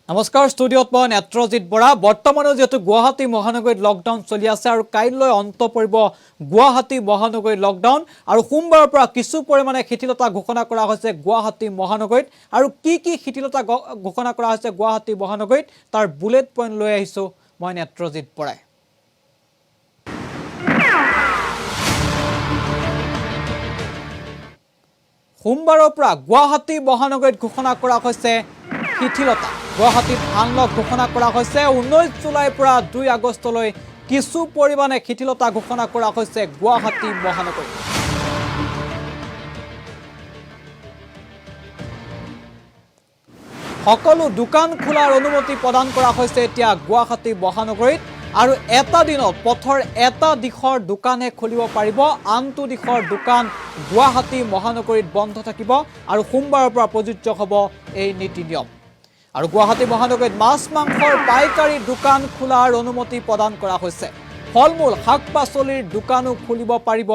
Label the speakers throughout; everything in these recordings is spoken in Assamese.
Speaker 1: নমস্কাৰ, ষ্টুডিঅ'ত মই নেত্ৰজিৎ বৰা। বৰ্তমানেও যিহেতু গুৱাহাটী মহানগৰীত লকডাউন চলি আছে আৰু কাইলৈ অন্ত পৰিব গুৱাহাটী মহানগৰীত লকডাউন আৰু সোমবাৰৰ পৰা কিছু পৰিমাণে শিথিলতা ঘোষণা কৰা হৈছে গুৱাহাটী মহানগৰীত। আৰু কি কি শিথিলতা ঘোষণা কৰা হৈছে গুৱাহাটী মহানগৰীত, তাৰ বুলেট পইণ্ট লৈ আহিছোঁ মই নেত্ৰজিৎ বৰাই। সোমবাৰৰ পৰা গুৱাহাটী মহানগৰীত ঘোষণা কৰা হৈছে শিথিলতা। গুৱাহাটীত আনলক ঘোষণা কৰা হৈছে। 19 জুলাইৰ পৰা 2 আগষ্টলৈ কিছু পৰিমাণে শিথিলতা ঘোষণা কৰা হৈছে গুৱাহাটী মহানগৰীত। সকলো দোকান খোলাৰ অনুমতি প্ৰদান কৰা হৈছে এতিয়া গুৱাহাটী মহানগৰীত। আৰু এটা দিনত পথৰ এটা দিশৰ দোকানহে খুলিব পাৰিব, আনটো দিশৰ দোকান গুৱাহাটী মহানগৰীত বন্ধ থাকিব আৰু সোমবাৰৰ পৰা প্ৰযোজ্য হ'ব এই নীতি নিয়ম। আৰু গুৱাহাটী মহানগৰীত মাছ মাংসৰ পাইকাৰী দোকান খোলাৰ অনুমতি প্ৰদান কৰা হৈছে। ফল মূল শাক পাচলিৰ দোকানো খুলিব পাৰিব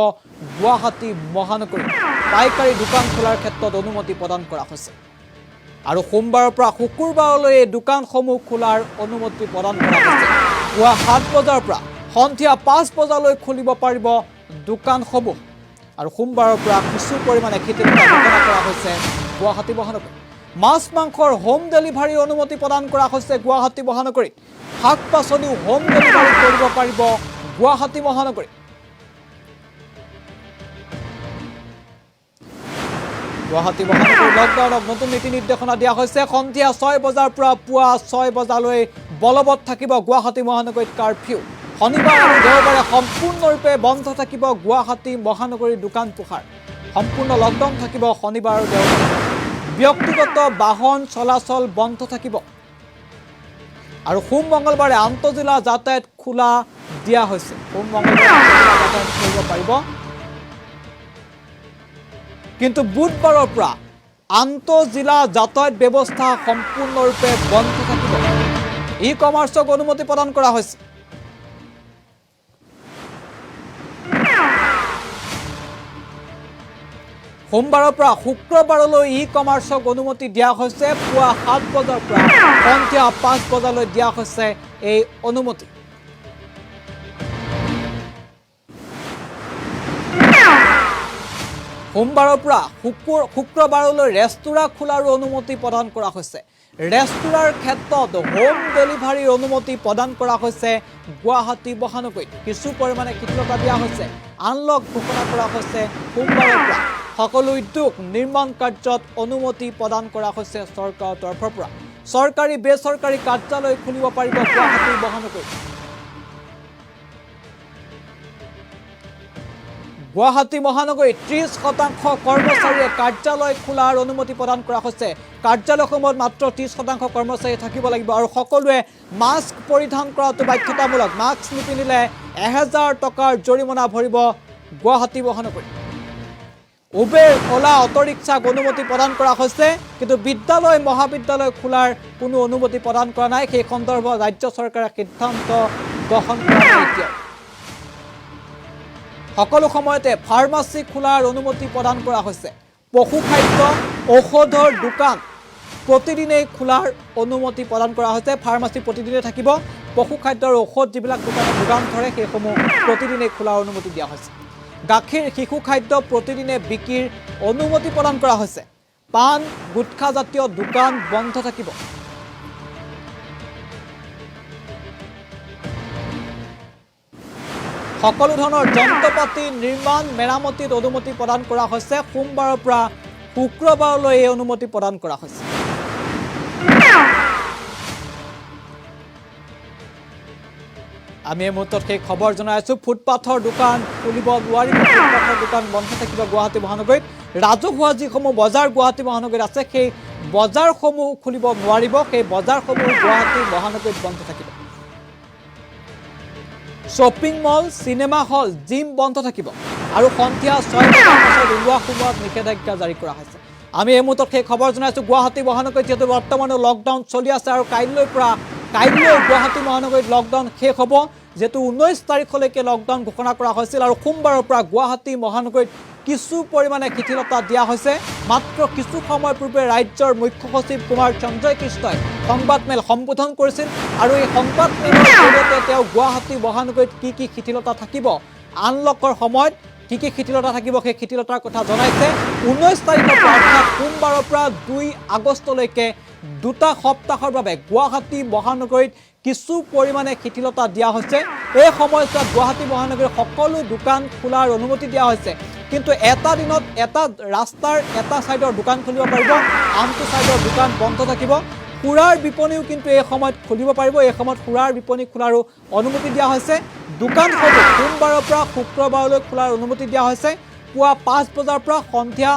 Speaker 1: গুৱাহাটী মহানগৰীত। পাইকাৰী দোকান খোলাৰ ক্ষেত্ৰত অনুমতি প্ৰদান কৰা হৈছে। আৰু সোমবাৰৰ পৰা শুকুৰবাৰলৈ এই দোকানসমূহ খোলাৰ অনুমতি প্ৰদান কৰা হৈছে। পুৱা 7 বজাৰ পৰা সন্ধিয়া 5 বজালৈ খুলিব পাৰিব দোকানসমূহ। আৰু সোমবাৰৰ পৰা কিছু পৰিমাণে শিথিলতা ঘোষণা কৰা হৈছে গুৱাহাটী মহানগৰীত। মাছ মাংসৰ হোম ডেলিভাৰীৰ অনুমতি প্ৰদান কৰা হৈছে গুৱাহাটী মহানগৰীত। শাক পাচলিও হোম ডেলিভাৰী কৰিব পাৰিব গুৱাহাটী মহানগৰীত। গুৱাহাটী মহানগৰীৰ লকডাউনক নতুন নীতি নিৰ্দেশনা দিয়া হৈছে। সন্ধিয়া 6 বজাৰ পৰা পুৱা 6 বজালৈ বলবৎ থাকিব গুৱাহাটী মহানগৰীত কাৰফিউ। শনিবাৰ আৰু দেওবাৰে সম্পূৰ্ণৰূপে বন্ধ থাকিব গুৱাহাটী মহানগৰীৰ দোকান পোহাৰ। সম্পূৰ্ণ লকডাউন থাকিব শনিবাৰ আৰু দেওবাৰে। ব্যক্তিগত বাহন চলাচল বন্ধ থাকিব। আৰু সোম মঙ্গলবাৰে আন্তঃজিলা যাতায়াত খোলা দিয়া হৈছে। সোম মঙ্গলবাৰে আন্তঃজিলা যাতায়াত কৰিব পাৰিব, কিন্তু বুধবাৰৰ পৰা আন্তঃজিলা যাতায়াত ব্যৱস্থা সম্পূৰ্ণৰূপে বন্ধ থাকিব। ই কমাৰ্চক অনুমতি প্ৰদান কৰা হৈছে। সোমবাৰৰ পৰা শুক্ৰবাৰলৈ ই কমাৰ্চক অনুমতি দিয়া হৈছে। পুৱা 7 বজাৰ পৰা সন্ধিয়া 5 বজালৈ দিয়া হৈছে এই অনুমতি। সোমবাৰৰ পৰা শুক্ৰবাৰলৈ ৰেস্তোৰাঁ খোলাৰো অনুমতি প্ৰদান কৰা হৈছে। ৰেস্তোৰাঁৰ ক্ষেত্ৰত হোম ডেলিভাৰীৰ অনুমতি প্ৰদান কৰা হৈছে গুৱাহাটী মহানগৰীত। কিছু পৰিমাণে শিথিলতা দিয়া হৈছে। আনলক ঘোষণা কৰা হৈছে সোমবাৰৰ পৰা। সকলো উদ্যোগ নিৰ্মাণ কাৰ্যত অনুমতি প্ৰদান কৰা হৈছে চৰকাৰৰ তৰফৰ পৰা। চৰকাৰী বেচৰকাৰী কাৰ্যালয় খুলিব পাৰিব গুৱাহাটী মহানগৰীত। গুৱাহাটী মহানগৰীত 30% কৰ্মচাৰীয়ে কাৰ্যালয় খোলাৰ অনুমতি প্ৰদান কৰা হৈছে। কাৰ্যালয়সমূহত মাত্ৰ 30% কৰ্মচাৰী থাকিব লাগিব আৰু সকলোৱে মাস্ক পৰিধান কৰাটো বাধ্যতামূলক। মাস্ক নিপিন্ধিলে 1000 টকাৰ জৰিমনা ভৰিব গুৱাহাটী মহানগৰীত। উবেৰ, অ'লা, অট'ৰিক্সাক অনুমতি প্ৰদান কৰা হৈছে, কিন্তু বিদ্যালয় মহাবিদ্যালয় খোলাৰ কোনো অনুমতি প্ৰদান কৰা নাই। সেই সন্দৰ্ভত ৰাজ্য চৰকাৰে সিদ্ধান্ত গ্ৰহণ কৰা নাই এতিয়াও। সকলো সময়তে ফাৰ্মাচী খোলাৰ অনুমতি প্ৰদান কৰা হৈছে। পশু খাদ্য, ঔষধৰ দোকান প্ৰতিদিনেই খোলাৰ অনুমতি প্ৰদান কৰা হৈছে। ফাৰ্মাচী প্ৰতিদিনে থাকিব। পশু খাদ্য আৰু ঔষধ যিবিলাক দোকানে যোগান ধৰে সেইসমূহ প্ৰতিদিনেই খোলাৰ অনুমতি দিয়া হৈছে। গাখীৰ, শিশু খাদ্য প্ৰতিদিনে বিক্ৰীৰ অনুমতি প্ৰদান কৰা হৈছে। পাণ, গুটখাজাতীয় দোকান বন্ধ থাকিব। সকলো ধৰণৰ যন্ত্ৰপাতি নিৰ্মাণ মেৰামতিত অনুমতি প্ৰদান কৰা হৈছে। সোমবাৰৰ পৰা শুক্ৰবাৰলৈ এই অনুমতি প্ৰদান কৰা হৈছে। আমি এই মুহূৰ্তত সেই খবৰ জনাই আছো। ফুটপাথৰ দোকান খুলিব নোৱাৰিব, ফুটপাথৰ দোকান বন্ধ থাকিব গুৱাহাটী মহানগৰীত। ৰাজহুৱা যিসমূহ বজাৰ গুৱাহাটী মহানগৰীত আছে সেই বজাৰসমূহ খুলিব নোৱাৰিব, সেই বজাৰসমূহ গুৱাহাটী মহানগৰীত বন্ধ থাকিব। Shopping mall, cinema hall, gym বন্ধ থাকিব আৰু সন্ধিয়া 6 বজাৰ পাছত ওলোৱা সোমোৱাত নিষেধাজ্ঞা জাৰি কৰা হৈছে। আমি এই মুহূৰ্তত সেই খবৰ জনাইছো। গুৱাহাটী মহানগৰীত যিহেতু বৰ্তমানেও লকডাউন চলি আছে আৰু কাইলৈ গুৱাহাটী মহানগৰীত লকডাউন শেষ হ'ব। যিহেতু 19 তাৰিখলৈকে লকডাউন ঘোষণা কৰা হৈছিল আৰু সোমবাৰৰ পৰা গুৱাহাটী মহানগৰীত কিছু পৰিমাণে শিথিলতা দিয়া হৈছে। মাত্ৰ কিছু সময় পূৰ্বে ৰাজ্যৰ মুখ্য সচিব কুমাৰ সঞ্জয় কৃষ্ণই সংবাদমেল সম্বোধন কৰিছিল আৰু এই সংবাদমেলৰ জৰিয়তে তেওঁ গুৱাহাটী মহানগৰীত কি কি শিথিলতা থাকিব, আনলকৰ সময়ত কি কি শিথিলতা থাকিব, সেই শিথিলতাৰ কথা জনাইছে। 19 তাৰিখৰ পৰা, অৰ্থাৎ সোমবাৰৰ পৰা 2 আগষ্টলৈকে 2টা সপ্তাহৰ বাবে গুৱাহাটী মহানগৰীত কিছু পৰিমাণে শিথিলতা দিয়া হৈছে। এই সময়ছোৱাত গুৱাহাটী মহানগৰীৰ সকলো দোকান খোলাৰ অনুমতি দিয়া হৈছে, কিন্তু এটা দিনত এটা ৰাস্তাৰ এটা ছাইডৰ দোকান খুলিব পাৰিব, আনটো ছাইডৰ দোকান বন্ধ থাকিব। সুৰাৰ বিপণীও কিন্তু এই সময়ত খুলিব পাৰিব। এই সময়ত সুৰাৰ বিপণী খোলাৰো অনুমতি দিয়া হৈছে। দোকানসমূহ সোমবাৰৰ পৰা শুক্ৰবাৰলৈ খোলাৰ অনুমতি দিয়া হৈছে। পুৱা 5 বজাৰ পৰা সন্ধিয়া,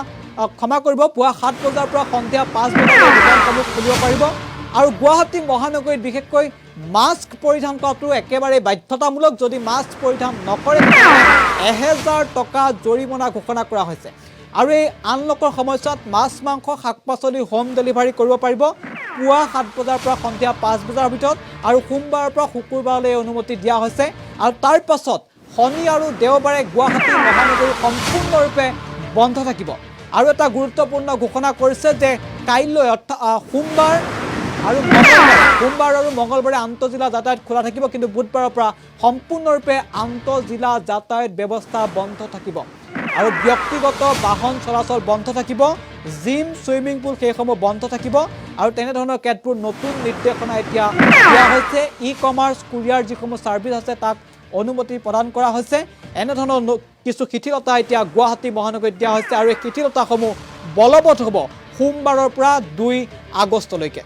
Speaker 1: ক্ষমা কৰিব, পুৱা 7 বজাৰ পৰা সন্ধিয়া 5 বজালৈ দোকানসমূহ খুলিব পাৰিব। আৰু গুৱাহাটী মহানগৰীত বিশেষকৈ মাস্ক পৰিধান কৰাটো একেবাৰে বাধ্যতামূলক। যদি মাস্ক পৰিধান নকৰে, 1000 টকা জৰিমনা ঘোষণা কৰা হৈছে। আৰু এই আনলকৰ সময়ছোৱাত মাছ, মাংস, শাক পাচলি হোম ডেলিভাৰী কৰিব পাৰিব পুৱা 7 বজাৰ পৰা সন্ধিয়া 5 বজাৰ ভিতৰত আৰু সোমবাৰৰ পৰা শুকুৰবাৰলৈ এই অনুমতি দিয়া হৈছে। আৰু তাৰ পাছত শনি আৰু দেওবাৰে গুৱাহাটী মহানগৰী সম্পূৰ্ণৰূপে বন্ধ থাকিব। আৰু এটা গুৰুত্বপূৰ্ণ ঘোষণা কৰিছে যে কাইলৈ, অৰ্থাৎ সোমবাৰ আৰু মঙলবাৰে, সোমবাৰ আৰু মঙলবাৰে আন্তঃজিলা যাতায়াত খোলা থাকিব, কিন্তু বুধবাৰৰ পৰা সম্পূৰ্ণৰূপে আন্তঃজিলা যাতায়াত ব্যৱস্থা বন্ধ থাকিব আৰু ব্যক্তিগত বাহন চলাচল বন্ধ থাকিব। জিম, চুইমিং পুল সেইসমূহ বন্ধ থাকিব আৰু তেনেধৰণৰ কেতবোৰ নতুন নিৰ্দেশনা এতিয়া দিয়া হৈছে। ই কমাৰ্চ, কুৰিয়াৰ যিসমূহ ছাৰ্ভিচ আছে, তাক অনুমতি প্ৰদান কৰা হৈছে। এনেধৰণৰ কিছু শিথিলতা এতিয়া গুৱাহাটী মহানগৰীত দিয়া হৈছে আৰু এই শিথিলতাসমূহ বলবৎ হ'ব সোমবাৰৰ পৰা 2 আগষ্টলৈকে।